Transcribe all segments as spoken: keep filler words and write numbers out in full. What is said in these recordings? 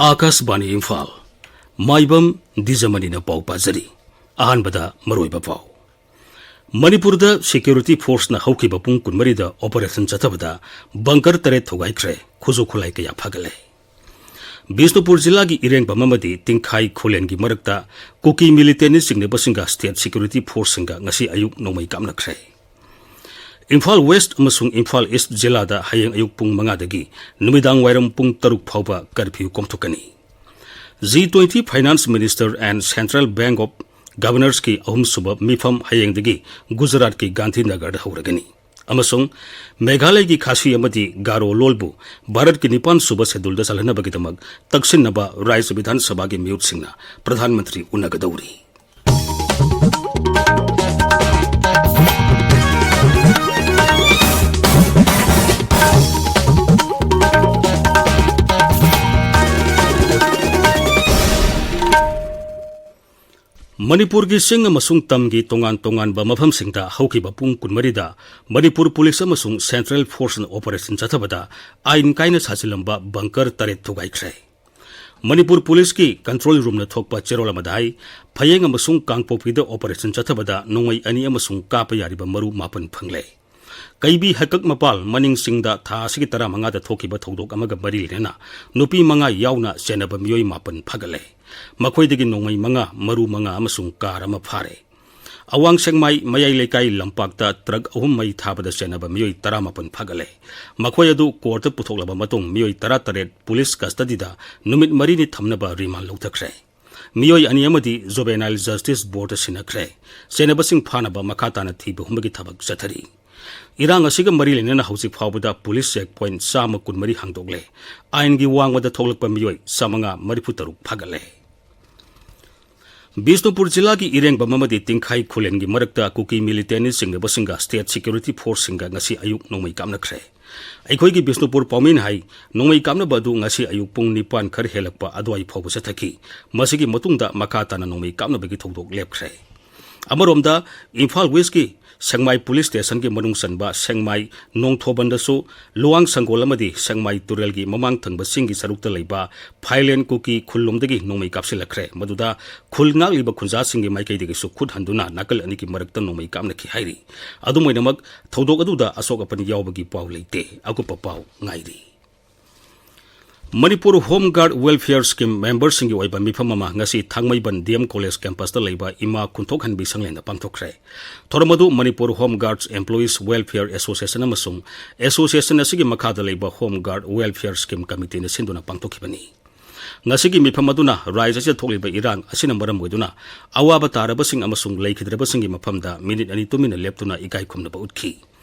ꯑꯥꯀꯥꯁꯕꯥꯅꯤ ꯏꯝꯐꯥꯜ꯫ ꯃꯥꯏꯕꯝ ꯗꯤꯖꯃꯅꯤꯅ ꯄꯥꯎ ꯄꯥꯖꯔꯤ꯫ ꯑꯍꯥꯟꯕꯗ ꯃꯔꯨꯑꯣꯏꯕ ꯄꯥꯎ꯫ ꯃꯅꯤꯄꯨꯔꯗ ꯁꯦꯀ꯭ꯌꯨꯔꯤꯇꯤ ꯐꯣꯔꯁꯅ ꯍꯧꯈꯤꯕ ꯄꯨꯡ ꯀꯨꯟꯃꯔꯤꯗ ꯑꯣꯄꯔꯦꯁꯟ ꯆꯠꯊꯕꯗ ꯕꯪꯀꯔ ꯇꯔꯦꯠ ꯊꯨꯒꯥꯏꯈ꯭ꯔꯦ, ꯈꯨꯠꯁꯨ ꯈꯨꯠꯂꯥꯏ ꯀꯌꯥ ꯐꯥꯒꯠꯂꯦ꯫ ꯕꯤꯁꯅꯨꯄꯨꯔ ꯖꯤꯂꯥꯒꯤ ꯏꯔꯦꯡꯕꯝ ꯑꯃꯗꯤ ꯇꯤꯡꯈꯥꯏ ꯈꯨꯂꯦꯟꯒꯤ ꯃꯔꯛꯇ ꯀꯨꯀꯤ ꯃꯤꯂꯤꯇꯦꯟꯅ ꯆꯤꯡꯅꯕꯁꯤꯡꯒ ꯁ꯭ꯇꯦꯠ ꯁꯦꯀ꯭ꯌꯨꯔꯤꯇꯤ ꯐꯣꯔꯁꯁꯤꯡꯒ ꯉꯁꯤ ꯑꯌꯨꯛ ꯅꯣꯡꯃꯩ ꯀꯥꯞꯅꯈ꯭ꯔꯦ꯫ ꯏꯝꯐꯥꯜ ꯋꯦꯁ꯭ꯠ ꯑꯃꯁꯨꯡ ꯏꯝꯐꯥꯜ ꯏꯁ꯭ꯠ ꯖꯤꯂꯥꯗ ꯍꯌꯦꯡ ꯑꯌꯨꯛ ꯄꯨꯡ ꯃꯉꯥꯗꯒꯤ ꯅꯨꯃꯤꯗꯥꯡ ꯋꯥꯏꯔꯝ ꯄꯨꯡ ꯇꯔꯨꯛ ꯐꯥꯎꯕ ꯀꯔꯐ꯭ꯌꯨ ꯀꯣꯝꯊꯣꯛꯀꯅꯤ꯫ G twenty Finance Minister and Central Bank of Governorsꯀꯤ ꯑꯍꯨꯝꯁꯨꯕ ꯃꯤꯐꯝ ꯍꯌꯦꯡꯗꯒꯤ ꯒꯨꯖꯔꯥꯠꯀꯤ ꯒꯥꯟꯙꯤꯅꯒꯔꯗ ꯍꯧꯔꯒꯅꯤ꯫ ꯑꯃꯁꯨꯡ ꯃꯦꯘꯥꯂꯌꯒꯤ ꯈꯥꯁꯤ ꯑꯃꯗꯤ ꯒꯥꯔꯣ ꯂꯣꯜꯕꯨ ꯚꯥꯔꯠꯀꯤ ꯅꯤꯄꯥꯟ ꯁꯨꯕ ꯁꯦꯗꯨꯜꯗ ꯆꯜꯍꯟꯅꯕꯒꯤꯗꯃꯛ ꯇꯛꯁꯤꯟꯅꯕ ꯔꯥꯖ꯭ꯌ ꯕꯤꯙꯥꯟ ꯁꯚꯥꯒꯤ ꯃꯤꯍꯨꯠꯁꯤꯡꯅ ꯄ꯭ꯔꯙꯥꯟ ꯃꯟꯇ꯭ꯔꯤ ꯎꯅꯒꯗꯧꯔꯤ꯫ ꯃꯅꯤꯄꯨꯔꯒꯤ ꯆꯤꯡ ꯑꯃꯁꯨꯡ ꯇꯝꯒꯤ ꯇꯣꯉꯥꯟ ꯇꯣꯉꯥꯟꯕ ꯃꯐꯝꯁꯤꯡꯗ ꯍꯧꯈꯤꯕ ꯄꯨꯡ ꯀꯨꯟꯃꯔꯤꯗ ꯃꯅꯤꯄꯨꯔ ꯄꯨꯂꯤꯁ ꯑꯃꯁꯨꯡ ꯁꯦꯟꯇ꯭ꯔꯦꯜ ꯐꯣꯔꯁꯅ ꯑꯣꯄꯔꯦꯁꯟ ꯆꯠꯊꯕꯗ ꯑꯥꯏꯟ ꯀꯥꯏꯅ ꯁꯥꯖꯤꯜꯂꯝꯕ ꯕꯪꯀꯔ ꯇꯔꯦꯠ ꯊꯨꯒꯥꯏꯈ꯭ꯔꯦ꯫ ꯃꯅꯤꯄꯨꯔ ꯄꯨꯂꯤꯁꯀꯤ ꯀꯟꯇ꯭ꯔꯣꯜ ꯔꯨꯝꯅ ꯊꯣꯛꯄ ꯆꯦꯔꯣꯜ ꯑꯃꯗ ꯍꯥꯏ, ꯐꯌꯦꯡ ꯑꯃꯁꯨꯡ ꯀꯥꯡꯄꯣꯛꯄꯤꯗ ꯑꯣꯄꯔꯦꯁꯟ ꯆꯠꯊꯕꯗ ꯅꯣꯡꯃꯩ ꯑꯅꯤ ꯑꯃꯁꯨꯡ ꯀꯥꯞꯄ ꯌꯥꯔꯤꯕ ꯃꯔꯨ ꯃꯥꯄꯟ ꯐꯪꯂꯦ꯫ ꯀꯩꯕꯤ ꯍꯩꯀꯛ ꯃꯄꯥꯜ ꯃꯅꯤꯡ ꯆꯤꯡꯗ ꯊꯥ ꯑꯁꯤꯒꯤ ꯇꯔꯥꯃꯉꯥꯗ ꯊꯣꯛꯈꯤꯕ ꯊꯧꯗꯣꯛ ꯑꯃꯒ ꯃꯔꯤ ꯂꯩꯅꯅ ꯅꯨꯄꯤ ꯃꯉꯥ ꯌꯥꯎꯅ ꯆꯦꯟꯅꯕ ꯃꯤꯑꯣꯏ ꯃꯥꯄꯟ ꯐꯥꯒꯠꯂꯦ꯫ ꯃꯈꯣꯏꯗꯒꯤ ꯅꯣꯡꯃꯩ ꯃꯉꯥ, ꯃꯔꯨ ꯃꯉꯥ ꯑꯃꯁꯨꯡ ꯀꯥꯔ ꯑꯃ ꯐꯥꯔꯦ꯫ ꯑꯋꯥꯡ ꯁꯦꯛꯃꯥꯏ ꯃꯌꯥꯏ ꯂꯩꯀꯥꯏ ꯂꯝꯄꯥꯛꯇ ꯇ꯭ꯔꯛ ꯑꯍꯨꯝ ꯃꯩ ꯊꯥꯕꯗ ꯆꯦꯟꯅꯕ ꯃꯤꯑꯣꯏ ꯇꯔꯥꯃꯥꯄꯟ ꯐꯥꯒꯠꯂꯦ꯫ ꯃꯈꯣꯏ ꯑꯗꯨ ꯀꯣꯔꯠꯇ ꯄꯨꯊꯣꯛꯂꯕ ꯃꯇꯨꯡ ꯃꯤꯑꯣꯏ ꯇꯔꯥꯇꯔꯦꯠ ꯄꯨꯂꯤꯁ ꯀꯁꯇꯗꯤꯗ ꯅꯨꯃꯤꯠ ꯃꯔꯤꯅꯤ ꯊꯝꯅꯕ ꯔꯤꯃꯥꯟ ꯂꯧꯊꯈ꯭ꯔꯦ꯫ ꯃꯤꯑꯣꯏ ꯑꯅꯤ ꯑꯃꯗꯤ ꯖꯨꯕꯦꯅꯥꯏꯜ ꯖꯁꯇꯤꯁ ꯕꯣꯔꯗꯇ ꯁꯤꯟꯅꯈ꯭ꯔꯦ꯫ ꯆꯦꯟꯅꯕꯁꯤꯡ ꯐꯥꯅꯕ ꯃꯈꯥ ꯇꯥꯅ ꯊꯤꯕ ꯍꯨꯝꯕꯒꯤ ꯊꯕꯛ ꯆꯠꯊꯔꯤ꯫ ꯏꯔꯥꯡ ꯑꯁꯤꯒ ꯃꯔꯤ ꯂꯩꯅꯅ ꯍꯧꯖꯤꯛ ꯐꯥꯎꯕꯗ ꯄꯨꯂꯤꯁ ꯆꯦꯛ ꯄꯣꯏꯟꯠ ꯆꯥꯝꯃ ꯀꯨꯟꯃꯔꯤ ꯍꯥꯡꯗꯣꯛꯂꯦ꯫ ꯑꯥꯏꯟꯒꯤ ꯋꯥꯡꯃꯗ ꯊꯣꯛꯂꯛꯄ ꯃꯤꯑꯣꯏ ꯆꯥꯃꯉꯥ ꯃꯔꯤꯐꯨ ꯇꯔꯨꯛ ꯐꯥꯒꯠꯂꯦ꯫ ꯕꯤꯁꯅꯨꯄꯨꯔ ꯖꯤꯂꯥꯒꯤ ꯏꯔꯦꯡꯕꯝ ꯑꯃꯗꯤ ꯇꯤꯡꯈꯥꯏ ꯈꯨꯂꯦꯟꯒꯤ ꯃꯔꯛꯇ ꯀꯨꯀꯤ ꯃꯤꯂꯤꯇꯦꯟꯅ ꯆꯤꯡꯅꯕꯁꯤꯡꯒ ꯁ꯭ꯇꯦꯠ ꯁꯦꯀ꯭ꯌꯨꯔꯤꯇꯤ ꯐꯣꯔꯁꯁꯤꯡꯒ ꯉꯁꯤ ꯑꯌꯨꯛ ꯅꯣꯡꯃꯩ ꯀꯥꯞꯅꯈ꯭ꯔꯦ꯫ ꯑꯩꯈꯣꯏꯒꯤ ꯕꯤꯁꯅꯨꯄꯨꯔ ꯄꯥꯎꯃꯤꯅ ꯍꯥꯏ, ꯅꯣꯡꯃꯩ ꯀꯥꯞꯅꯕ ꯑꯗꯨ ꯉꯁꯤ ꯑꯌꯨꯛ ꯄꯨꯡ ꯅꯤꯄꯥꯟ ꯈꯔ ꯍꯦꯜꯂꯛꯄ ꯑꯗꯨꯋꯥꯏ ꯐꯥꯎꯕ ꯆꯠꯊꯈꯤ꯫ ꯃꯁꯤꯒꯤ ꯃꯇꯨꯡꯗ ꯃꯈꯥ ꯇꯥꯅ ꯅꯣꯡꯃꯩ ꯀꯥꯞꯅꯕꯒꯤ ꯊꯧꯗꯣꯛ ꯂꯦꯞꯈ꯭ꯔꯦ꯫ ꯑꯃꯔꯣꯝꯗ, ꯏꯝꯐꯥꯜ ꯋꯦꯁ꯭ꯠꯀꯤ ꯁꯦꯡꯃꯥꯏ ꯄꯨꯂꯤꯁ ꯁ꯭ꯇꯦꯁꯟꯒꯤ ꯃꯅꯨꯡ ꯆꯟꯕ ꯁꯦꯡꯃꯥꯏ ꯅꯣꯡꯊꯣꯕꯟꯗꯁꯨ ꯂꯨꯋꯥꯡ ꯁꯪꯒꯣꯜ ꯑꯃꯗꯤ ꯁꯦꯡꯃꯥꯏ ꯇꯨꯔꯦꯜꯒꯤ ꯃꯃꯥꯡ ꯊꯪꯕ ꯆꯤꯡꯒꯤ ꯁꯔꯨꯛꯇ ꯂꯩꯕ ꯐꯥꯏꯂꯦꯟ ꯀꯨꯀꯤ ꯈꯨꯜꯂꯣꯝꯗꯒꯤ ꯅꯣꯡꯃꯩ ꯀꯥꯞꯁꯤꯜꯂꯛꯈ꯭ꯔꯦ꯫ ꯃꯗꯨꯗ ꯈꯨꯜ ꯉꯥꯛꯂꯤꯕ ꯈꯨꯟꯖꯥꯁꯤꯡꯒꯤ ꯃꯥꯏꯀꯩꯗꯒꯤꯁꯨ ꯈꯨꯠ ꯍꯟꯗꯨꯅ ꯅꯥꯀꯜ ꯑꯅꯤꯒꯤ ꯃꯔꯛꯇ ꯅꯣꯡꯃꯩ ꯀꯥꯞꯅꯈꯤ ꯍꯥꯏꯔꯤ꯫ ꯑꯗꯨꯝ ꯑꯣꯏꯅꯃꯛ, ꯊꯧꯗꯣꯛ ꯑꯗꯨꯗ ꯑꯁꯣꯛ ꯑꯄꯟ ꯌꯥꯎꯕꯒꯤ ꯄꯥꯎ ꯂꯩꯇꯦ꯫ ꯑꯀꯨꯞꯄ ꯄꯥꯎ ꯉꯥꯏꯔꯤ꯫ Manipur home guard welfare scheme ꯃꯦꯝꯕꯔꯁꯤꯡꯒꯤ ꯑꯣꯏꯕ ꯃꯤꯐꯝ ꯑꯃ ꯉꯁꯤ ꯊꯥꯡꯃꯩꯕꯟ ꯗꯤ ꯑꯦꯝ ꯀꯣꯂꯦꯖ ꯀꯦꯝꯄꯁꯇ ꯂꯩꯕ ꯏꯃꯥ ꯈꯨꯟꯊꯣꯛꯍꯟꯕꯤ ꯁꯪꯂꯦꯟꯗ ꯄꯥꯡꯊꯣꯛꯈ꯭ꯔꯦ꯫ ꯊꯧꯔꯝ ꯑꯗꯨ Manipur home guards employees welfare association ꯑꯃꯁꯨꯡ ꯑꯦꯁꯣꯁꯤꯌꯦꯁꯟ ꯑꯁꯤꯒꯤ ꯃꯈꯥꯗ ꯂꯩꯕ ꯍꯣꯝ ꯒꯥꯔꯗ ꯋꯦꯜꯐꯤꯌꯔ ꯁ꯭ꯀꯤꯝ ꯀꯃꯤꯇꯤꯅ ꯁꯤꯟꯗꯨꯅ ꯄꯥꯡꯊꯣꯛꯈꯤꯕꯅꯤ꯫ ꯉꯁꯤꯒꯤ ꯃꯤꯐꯝ ꯑꯗꯨꯅ ꯔꯥꯏꯖ ꯑꯁꯤꯗ ꯊꯣꯛꯂꯤꯕ ꯏꯔꯥꯡ ꯑꯁꯤꯅ ꯃꯔꯝ ꯑꯣꯏꯗꯨꯅ ꯑꯋꯥꯕ ꯇꯥꯔꯕꯁꯤꯡ ꯑꯃꯁꯨꯡ ꯂꯩꯈꯤꯗ꯭ꯔꯕꯁꯤꯡꯒꯤ ꯃꯐꯝꯗ ꯃꯤꯅꯤꯠ ꯑꯅꯤ ꯇꯨꯃꯤꯟꯅ ꯂꯦꯞꯇꯨꯅ ꯏꯀꯥꯏ ꯈꯨꯝꯅꯕ ꯎꯠꯈꯤ꯫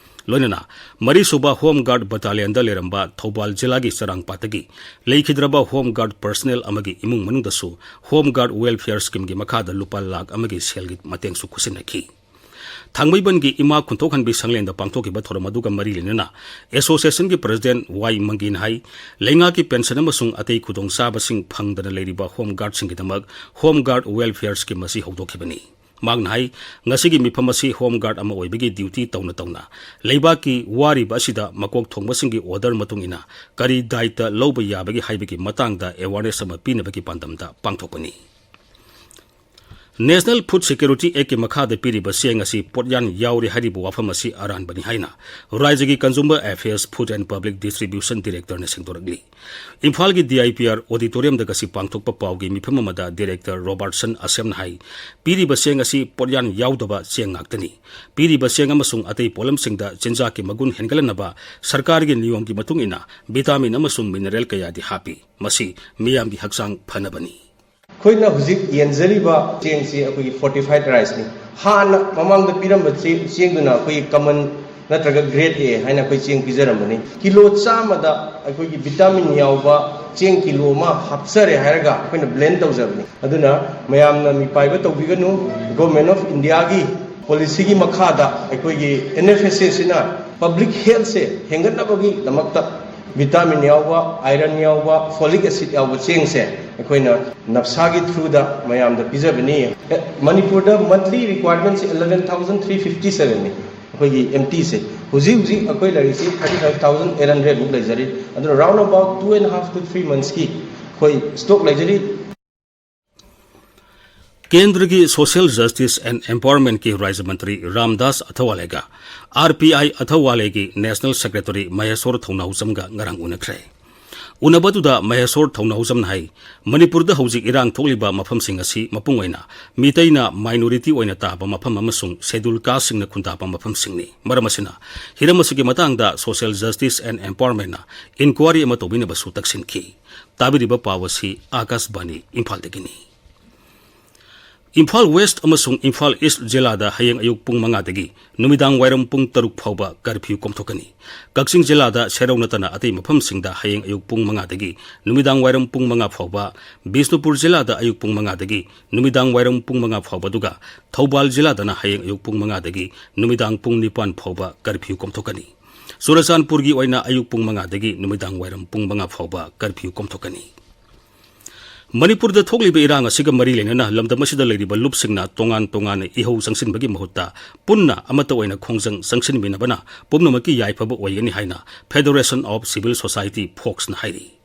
ꯂꯣꯏꯅꯅ ꯃꯔꯤꯁꯨꯕ ꯍꯣꯝ ꯒꯥꯔꯗ ꯕꯠꯇꯥꯂꯤꯌꯟꯗ ꯂꯩꯔꯝꯕ ꯊꯧꯕꯥꯜ ꯖꯤꯂꯥꯒꯤ ꯆꯔꯥꯡꯄꯥꯠꯇꯒꯤ ꯂꯩꯈꯤꯗ꯭ꯔꯕ ꯍꯣꯝ ꯒꯥꯔꯗ ꯄꯔꯁꯅꯦꯜ ꯑꯃꯒꯤ ꯏꯃꯨꯡ ꯃꯅꯨꯡꯗꯁꯨ ꯍꯣꯝ ꯒꯥꯔꯗ ꯋꯦꯜꯐꯤꯌꯔ ꯁ꯭ꯀꯤꯝꯒꯤ ꯃꯈꯥꯗ ꯂꯨꯄꯥ ꯂꯥꯈ ꯑꯃꯒꯤ ꯁꯦꯜꯒꯤ ꯃꯇꯦꯡꯁꯨ ꯈꯨꯠꯁꯤꯟꯅꯈꯤ꯫ ꯊꯥꯡꯃꯩꯕꯟꯒꯤ ꯏꯃꯥ ꯈꯨꯟꯊꯣꯛꯍꯟꯕꯤ ꯁꯪꯂꯦꯟꯗ ꯄꯥꯡꯊꯣꯛꯈꯤꯕ ꯊꯧꯔꯝ ꯑꯗꯨꯒ ꯃꯔꯤ ꯂꯩꯅꯅ ꯑꯦꯁꯣꯁꯤꯌꯦꯁꯟꯒꯤ ꯄ꯭ꯔꯁꯤꯗꯦꯟꯠ ꯋꯥꯏ ꯃꯪꯒꯤꯟ ꯍꯥꯏ, ꯂꯩꯉꯥꯛꯀꯤ ꯄꯦꯟꯁꯟ ꯑꯃꯁꯨꯡ ꯑꯇꯩ ꯈꯨꯗꯣꯡꯆꯥꯕꯁꯤꯡ ꯐꯪꯗꯅ ꯂꯩꯔꯤꯕ home ꯒꯥꯔꯗꯁꯤꯡꯒꯤꯗꯃꯛ home guard welfare scheme ꯑꯁꯤ ꯍꯧꯗꯣꯛꯈꯤꯕꯅꯤ꯫ ꯃꯍꯥꯛꯅ ꯍꯥꯏ, ꯉꯁꯤꯒꯤ ꯃꯤꯐꯝ ꯑꯁꯤ ꯍꯣꯝ ꯒꯥꯔꯗ ꯑꯃ ꯑꯣꯏꯕꯒꯤ ꯗ꯭ꯌꯨꯇꯤ ꯇꯧꯅ ꯇꯧꯅ ꯂꯩꯕꯥꯛꯀꯤ ꯋꯥꯔꯤꯕ ꯑꯁꯤꯗ ꯃꯀꯣꯛ ꯊꯣꯡꯕꯁꯤꯡꯒꯤ ꯑꯣꯔꯗꯔ ꯃꯇꯨꯡ ꯏꯟꯅ ꯀꯔꯤ ꯗꯥꯏꯇ ꯂꯧꯕ ꯌꯥꯕꯒꯦ ꯍꯥꯏꯕꯒꯤ ꯃꯇꯥꯡꯗ ꯑꯦꯋꯥꯔꯅꯦꯁ ꯑꯃ ꯄꯤꯅꯕꯒꯤ ꯄꯥꯟꯗꯝꯗ ꯄꯥꯡꯊꯣꯛꯄꯅꯤ꯫ ꯅꯦꯁꯅꯦꯜ ꯐꯨꯗ ꯁꯦꯀ꯭ꯌꯨꯔꯤꯇꯤ ꯑꯦꯛꯀꯤ ꯃꯈꯥꯗ ꯄꯤꯔꯤꯕ ꯆꯦꯡ ꯑꯁꯤ ꯄꯣꯠꯌꯥꯟ ꯌꯥꯎꯔꯤ ꯍꯥꯏꯔꯤꯕ ꯋꯥꯐꯝ ꯑꯁꯤ ꯑꯔꯥꯟꯕꯅꯤ ꯍꯥꯏꯅ ꯔꯥꯖ꯭ꯌꯒꯤ Consumer Affairs, Food and Public Distribution Directorꯅ ꯁꯦꯡꯗꯣꯔꯛꯂꯤ꯫ ꯏꯝꯐꯥꯜꯒꯤ D I P R auditoriumꯗ ꯉꯁꯤ ꯄꯥꯡꯊꯣꯛꯄ ꯄꯥꯎꯒꯤ ꯃꯤꯐꯝ ꯑꯃꯗ Director Robertson Assemꯅ ꯍꯥꯏ, ꯄꯤꯔꯤꯕ ꯆꯦꯡ ꯑꯁꯤ ꯄꯣꯠꯌꯥꯟ ꯌꯥꯎꯗꯕ ꯆꯦꯡ ꯉꯥꯛꯇꯅꯤ꯫ ꯄꯤꯔꯤꯕ ꯆꯦꯡ ꯑꯃꯁꯨꯡ ꯑꯇꯩ ꯄꯣꯠꯂꯝꯁꯤꯡꯗ ꯆꯤꯟꯖꯥꯛꯀꯤ ꯃꯒꯨꯟ ꯍꯦꯟꯒꯠꯍꯟꯅꯕ ꯁꯔꯀꯥꯔꯒꯤ ꯅꯤꯌꯣꯝꯒꯤ ꯃꯇꯨꯡ ꯏꯟꯅ vitamin ꯑꯃꯁꯨꯡ mineral ꯀꯌꯥꯗꯤ ꯍꯥꯞꯄꯤ꯫ ꯃꯁꯤ ꯃꯤꯌꯥꯝꯒꯤ ꯍꯛꯆꯥꯡ ꯐꯅꯕꯅꯤ꯫ ꯑꯩꯈꯣꯏꯅ ꯍꯧꯖꯤꯛ ꯌꯦꯟꯖꯔꯤꯕ ꯆꯦꯡꯁꯤ ꯑꯩꯈꯣꯏꯒꯤ fortified riceꯅꯤ꯫ ꯍꯥꯟꯅ ꯃꯃꯥꯡꯗ ꯄꯤꯔꯝꯕ ꯆꯦꯡ, ꯆꯦꯡꯗꯨꯅ ꯑꯩꯈꯣꯏꯒꯤ common ꯅꯠꯇ꯭ꯔꯒ grade A ꯍꯥꯏꯅ ꯑꯩꯈꯣꯏ ꯆꯦꯡ ꯄꯤꯖꯔꯝꯕꯅꯤ꯫ ꯀꯤꯂꯣ ꯆꯥꯝꯃꯗ ꯑꯩꯈꯣꯏꯒꯤ vitamin ꯌꯥꯎꯕ ꯆꯦꯡ ꯀꯤꯂꯣ ꯑꯃ ꯍꯥꯞꯆꯔꯦ ꯍꯥꯏꯔꯒ ꯑꯩꯈꯣꯏꯅ blend ꯇꯧꯖꯕꯅꯤ꯫ ꯑꯗꯨꯅ ꯃꯌꯥꯝꯅ ꯃꯤꯄꯥꯏꯕ ꯇꯧꯕꯤꯒꯅꯨ꯫ Government of Indiaꯒꯤ policyꯒꯤ ꯃꯈꯥꯗ ꯑꯩꯈꯣꯏꯒꯤ N F S Aꯁꯤꯅ public healthꯁꯦ ꯍꯦꯟꯒꯠꯅꯕꯒꯤꯗꯃꯛꯇ ꯚꯤꯇꯥꯃꯤꯟ ꯌꯥꯎꯕ, ꯑꯥꯏꯔꯟ ꯌꯥꯎꯕ, ꯐꯣꯂꯤꯛ ꯑꯦꯁꯤꯠ ꯌꯥꯎꯕ ꯆꯦꯡꯁꯦ ꯑꯩꯈꯣꯏꯅ ꯅꯞꯁꯥꯒꯤ ꯊ꯭ꯔꯨꯗ ꯃꯌꯥꯝꯗ ꯄꯤꯖꯕꯅꯤ꯫ ꯃꯅꯤꯄꯨꯔꯗ ꯃꯟꯊꯂꯤ ꯔꯤꯀ꯭ꯋꯥꯏꯔꯃꯦꯟꯁꯤ ꯏꯂꯦꯚꯦꯟ ꯊꯥꯎꯖꯟ ꯊ꯭ꯔꯤ ꯐꯤꯐꯇꯤ ꯁꯚꯦꯟꯅꯤ꯫ ꯑꯩꯈꯣꯏꯒꯤ ꯑꯦꯝꯇꯤꯁꯦ ꯍꯧꯖꯤꯛ ꯍꯧꯖꯤꯛ ꯑꯩꯈꯣꯏ ꯂꯩꯔꯤꯁꯤ ꯊꯥꯔꯇꯤ ꯐꯥꯏꯚ ꯊꯥꯎꯖꯟ ꯑꯦꯠ ꯍꯟꯗ꯭ꯔꯦꯗꯃꯨꯛ ꯂꯩꯖꯔꯤ꯫ ꯑꯗꯨꯅ round about two and half to three monthsꯀꯤ ꯑꯩꯈꯣꯏ ꯁ꯭ꯇꯣꯛ ꯂꯩꯖꯔꯤ꯫ ꯀꯦꯟꯗ꯭ꯔꯒꯤ Social Justice and Empowermentꯀꯤ ꯔꯥꯖ꯭ꯌ ꯃꯟꯇ꯭ꯔꯤ ꯔꯥꯝꯗꯥꯁ ꯑꯊꯋꯥꯂꯦꯒ ꯑꯥꯔ ꯄꯤ ꯑꯥꯏ ꯑꯊꯋꯥꯂꯦꯒꯤ ꯅꯦꯁꯅꯦꯜ ꯁꯦꯀ꯭ꯔꯦꯇꯔꯤ ꯃꯍꯦꯁꯣꯔ ꯊꯧꯅꯥꯎꯖꯝꯒ ꯉꯔꯥꯡ ꯎꯅꯈ꯭ꯔꯦ꯫ ꯎꯅꯕꯗꯨꯗ ꯃꯍꯦꯁꯣꯔ ꯊꯧꯅꯥꯎꯖꯝꯅ ꯍꯥꯏ, ꯃꯅꯤꯄꯨꯔꯗ ꯍꯧꯖꯤꯛ ꯏꯔꯥꯡ ꯊꯣꯛꯂꯤꯕ ꯃꯐꯝꯁꯤꯡ ꯑꯁꯤ ꯃꯄꯨꯡ ꯑꯣꯏꯅ ꯃꯤꯇꯩꯅ minority ꯑꯣꯏꯅ ꯇꯥꯕ ꯃꯐꯝ ꯑꯃꯁꯨꯡ ꯁꯦꯗꯨꯜ ꯀꯥꯁꯁꯤꯡꯅ ꯈꯨꯟꯗꯥꯕ ꯃꯐꯝꯁꯤꯡꯅꯤ꯫ ꯃꯔꯝ ꯑꯁꯤꯅ ꯍꯤꯔꯝ ꯑꯁꯤꯒꯤ ꯃꯇꯥꯡꯗ Social Justice and Empowermentꯅ ꯏꯟꯀ꯭ꯋꯥꯔꯤ ꯑꯃ ꯇꯧꯕꯤꯅꯕꯁꯨ ꯇꯛꯁꯤꯟꯈꯤ꯫ ꯇꯥꯕꯤꯔꯤꯕ ꯄꯥꯎ ꯑꯁꯤ ꯑꯥꯀꯥꯁꯕꯥꯅꯤ ꯏꯝꯐꯥꯜꯗꯒꯤꯅꯤ꯫ ꯏꯝꯐꯥꯜ ꯋꯦꯁ꯭ꯠ ꯑꯃꯁꯨꯡ ꯏꯝꯐꯥꯜ ꯏꯁ꯭ꯠ ꯖꯤꯂꯥꯗ ꯍꯌꯦꯡ ꯑꯌꯨꯛ ꯄꯨꯡ ꯃꯉꯥꯗꯒꯤ ꯅꯨꯃꯤꯗꯥꯡ ꯋꯥꯏꯔꯝ ꯄꯨꯡ ꯇꯔꯨꯛ ꯐꯥꯎꯕ ꯀꯔꯐ꯭ꯌꯨ ꯀꯣꯝꯊꯣꯛꯀꯅꯤ꯫ ꯀꯛꯆꯤꯡ ꯖꯤꯂꯥꯗ ꯁꯦꯔꯧ ꯅꯠꯇꯅ ꯑꯇꯩ ꯃꯐꯝꯁꯤꯡꯗ ꯍꯌꯦꯡ ꯑꯌꯨꯛ ꯄꯨꯡ ꯃꯉꯥꯗꯒꯤ ꯅꯨꯃꯤꯗꯥꯡ ꯋꯥꯏꯔꯝ ꯄꯨꯡ ꯃꯉꯥ ꯐꯥꯎꯕ, ꯕꯤꯁꯅꯨꯄꯨꯔ ꯖꯤꯂꯥꯗ ꯑꯌꯨꯛ ꯄꯨꯡ ꯃꯉꯥꯗꯒꯤ ꯅꯨꯃꯤꯗꯥꯡ ꯋꯥꯏꯔꯝ ꯄꯨꯡ ꯃꯉꯥ ꯐꯥꯎꯕ, ꯑꯗꯨꯒ ꯊꯧꯕꯥꯜ ꯖꯤꯂꯥꯗꯅ ꯍꯌꯦꯡ ꯑꯌꯨꯛ ꯄꯨꯡ ꯃꯉꯥꯗꯒꯤ ꯅꯨꯃꯤꯗꯥꯡ ꯄꯨꯡ ꯅꯤꯄꯥꯟ ꯐꯥꯎꯕ ꯀꯔꯐ꯭ꯌꯨ ꯀꯣꯝꯊꯣꯛꯀꯅꯤ꯫ ꯆꯨꯔꯆꯥꯟꯄꯨꯔꯒꯤ ꯑꯣꯏꯅ ꯑꯌꯨꯛ ꯄꯨꯡ ꯃꯉꯥꯗꯒꯤ ꯅꯨꯃꯤꯗꯥꯡ ꯋꯥꯏꯔꯝ ꯄꯨꯡ ꯃꯉꯥ ꯐꯥꯎꯕ ꯀꯔꯐ꯭ꯌꯨ ꯀꯣꯝꯊꯣꯛꯀꯅꯤ꯫ ꯃꯅꯤꯄꯨꯔꯗ ꯊꯣꯛꯂꯤꯕ ꯏꯔꯥꯡ ꯑꯁꯤꯒ ꯃꯔꯤ ꯂꯩꯅꯅ ꯂꯝꯗꯝ ꯑꯁꯤꯗ ꯂꯩꯔꯤꯕ ꯂꯨꯞꯁꯤꯡꯅ ꯇꯣꯉꯥꯟ ꯇꯣꯉꯥꯟꯅ ꯏꯍꯧ ꯆꯪꯁꯤꯟꯕꯒꯤ ꯃꯍꯨꯠꯇ ꯄꯨꯟꯅ ꯑꯃꯠꯇ ꯑꯣꯏꯅ ꯈꯣꯡꯖꯪ ꯆꯪꯁꯤꯟꯃꯤꯟꯅꯕꯅ ꯄꯨꯝꯅꯃꯛꯀꯤ ꯌꯥꯏꯐꯕ ꯑꯣꯏꯒꯅꯤ ꯍꯥꯏꯅ Federation of Civil Society, ꯐꯣꯛꯁꯅ ꯍꯥꯏꯔꯤ꯫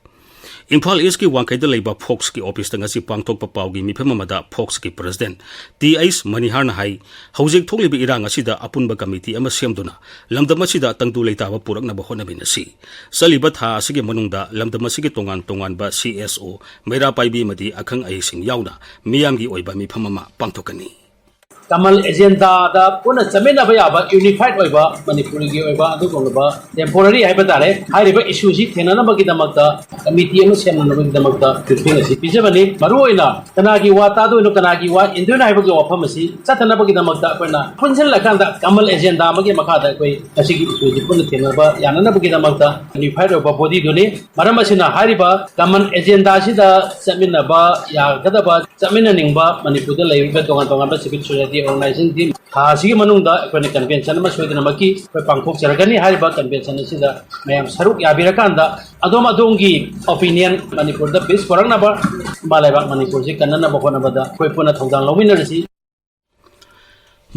ꯏꯝꯐꯥꯜ ꯏꯁ꯭ꯠꯀꯤ ꯋꯥꯡꯈꯩꯗ ꯂꯩꯕ ꯐꯣꯛꯁꯀꯤ ꯑꯣꯐꯤꯁꯇ ꯉꯁꯤ ꯄꯥꯡꯊꯣꯛꯄ ꯄꯥꯎꯒꯤ ꯃꯤꯐꯝ ꯑꯃꯗ ꯐꯣꯛꯁꯀꯤ ꯄ꯭ꯔꯁꯤꯗꯦꯟꯠ ꯇꯤ ꯑꯩꯆ ꯃꯅꯤꯍꯥꯔꯅ ꯍꯥꯏ, ꯍꯧꯖꯤꯛ ꯊꯣꯛꯂꯤꯕ ꯏꯔꯥꯡ ꯑꯁꯤꯗ ꯑꯄꯨꯟꯕ ꯀꯃꯤꯇꯤ ꯑꯃ ꯁꯦꯝꯗꯨꯅ ꯂꯝꯗꯝ ꯑꯁꯤꯗ ꯇꯪꯗꯨ ꯂꯩꯇꯥꯕ ꯄꯨꯔꯛꯅꯕ ꯍꯣꯠꯅꯃꯤꯟꯅꯁꯤ꯫ ꯆꯠꯂꯤꯕ ꯊꯥ ꯑꯁꯤꯒꯤ ꯃꯅꯨꯡꯗ ꯂꯝꯗꯝ ꯑꯁꯤꯒꯤ ꯇꯣꯉꯥꯟ ꯇꯣꯉꯥꯟꯕ ꯁꯤ ꯑꯦꯁ ꯑꯣ, ꯃꯩꯔꯥ ꯄꯥꯏꯕꯤ ꯑꯃꯗꯤ ꯑꯈꯪ ꯑꯍꯩꯁꯤꯡ ꯌꯥꯎꯅ ꯃꯤꯌꯥꯝꯒꯤ ꯑꯣꯏꯕ ꯃꯤꯐꯝ ꯑꯃ ꯄꯥꯡꯊꯣꯛꯀꯅꯤ꯫ ꯀꯃꯜ ꯑꯦꯖꯦꯟꯗꯥꯗ ꯄꯨꯟꯅ ꯆꯠꯃꯤꯟꯅꯕ ꯌꯥꯕ, ꯌꯨꯅꯤꯐꯥꯏꯗ ꯑꯣꯏꯕ, ꯃꯅꯤꯄꯨꯔꯒꯤ ꯑꯣꯏꯕ ꯑꯗꯨꯒꯨꯝꯂꯕ ꯇꯦꯝꯄꯣꯔꯔꯤ ꯍꯥꯏꯕ ꯇꯥꯔꯦ, ꯍꯥꯏꯔꯤꯕ ꯏꯁꯨꯁꯤ ꯊꯦꯡꯅꯅꯕꯒꯤꯗꯃꯛꯇ ꯀꯃꯤꯇꯤ ꯑꯃ ꯁꯦꯝꯅꯅꯕꯒꯤꯗꯃꯛꯇ ꯕ꯭ꯔꯤꯐꯤꯡ ꯑꯁꯤ ꯄꯤꯖꯕꯅꯤ꯫ ꯃꯔꯨꯑꯣꯏꯅ ꯀꯅꯥꯒꯤ ꯋꯥ ꯇꯥꯗꯣꯏꯅꯣ, ꯀꯅꯥꯒꯤ ꯋꯥ ꯏꯟꯗꯣꯏꯅꯣ ꯍꯥꯏꯕꯒꯤ ꯋꯥꯐꯝ ꯑꯁꯤ ꯆꯠꯇꯅꯕꯒꯤꯗꯃꯛꯇ ꯑꯩꯈꯣꯏꯅ ꯄꯨꯟꯁꯤꯜꯂꯀꯥꯟꯗ ꯀꯃꯜ ꯑꯦꯖꯦꯟꯗꯥ ꯑꯃꯒꯤ ꯃꯈꯥꯗ ꯑꯩꯈꯣꯏ ꯉꯁꯤꯒꯤ ꯏꯁꯨꯁꯤ ꯄꯨꯟꯅ ꯊꯦꯡꯅꯕ ꯌꯥꯅꯅꯕꯒꯤꯗꯃꯛꯇ ꯌꯨꯅꯤꯐꯥꯏꯗ ꯑꯣꯏꯕ ꯕꯣꯗꯤꯗꯨꯅꯤ꯫ ꯃꯔꯝ ꯑꯁꯤꯅ ꯍꯥꯏꯔꯤꯕ ꯀꯃꯟ ꯑꯦꯖꯦꯟꯗꯥꯁꯤꯗ ꯆꯠꯃꯤꯟꯅꯕ ꯌꯥꯒꯗꯕ, ꯆꯠꯃꯤꯟꯅꯅꯤꯡꯕ ꯃꯅꯤꯄꯨꯔꯗ ꯂꯩꯔꯤꯕ ꯇꯣꯉꯥꯟ ꯇꯣꯉꯥꯟꯕ ꯁꯤꯚꯤꯜ ꯁꯣꯁꯥꯏꯇꯤ ꯑꯣꯔꯒꯅꯥꯏꯖꯤꯡ ꯇꯤꯝ ꯊꯥ ꯑꯁꯤꯒꯤ ꯃꯅꯨꯡꯗ ꯑꯩꯈꯣꯏꯅ ꯀꯟꯚꯦꯟꯁꯟ ꯑꯃ ꯁꯣꯏꯗꯅꯃꯛꯀꯤ ꯑꯩꯈꯣꯏ ꯄꯥꯡꯊꯣꯛꯆꯔꯛꯀꯅꯤ꯫ ꯍꯥꯏꯔꯤꯕ ꯀꯟꯚꯦꯟꯁꯟ ꯑꯁꯤꯗ ꯃꯌꯥꯝ ꯁꯔꯨꯛ ꯌꯥꯕꯤꯔꯀꯥꯟꯗ ꯑꯗꯣꯝ ꯑꯗꯣꯝꯒꯤ ꯑꯣꯄꯤꯅꯤꯌꯟ, ꯃꯅꯤꯄꯨꯔꯗ ꯄꯤꯁ ꯄꯨꯔꯛꯅꯕ, ꯏꯃꯥ ꯂꯩꯕꯥꯛ ꯃꯅꯤꯄꯨꯔꯁꯤ ꯀꯟꯅꯅꯕ ꯍꯣꯠꯅꯕꯗ ꯑꯩꯈꯣꯏ ꯄꯨꯟꯅ ꯊꯧꯗꯥꯡ ꯂꯧꯃꯤꯟꯅꯔꯁꯤ꯫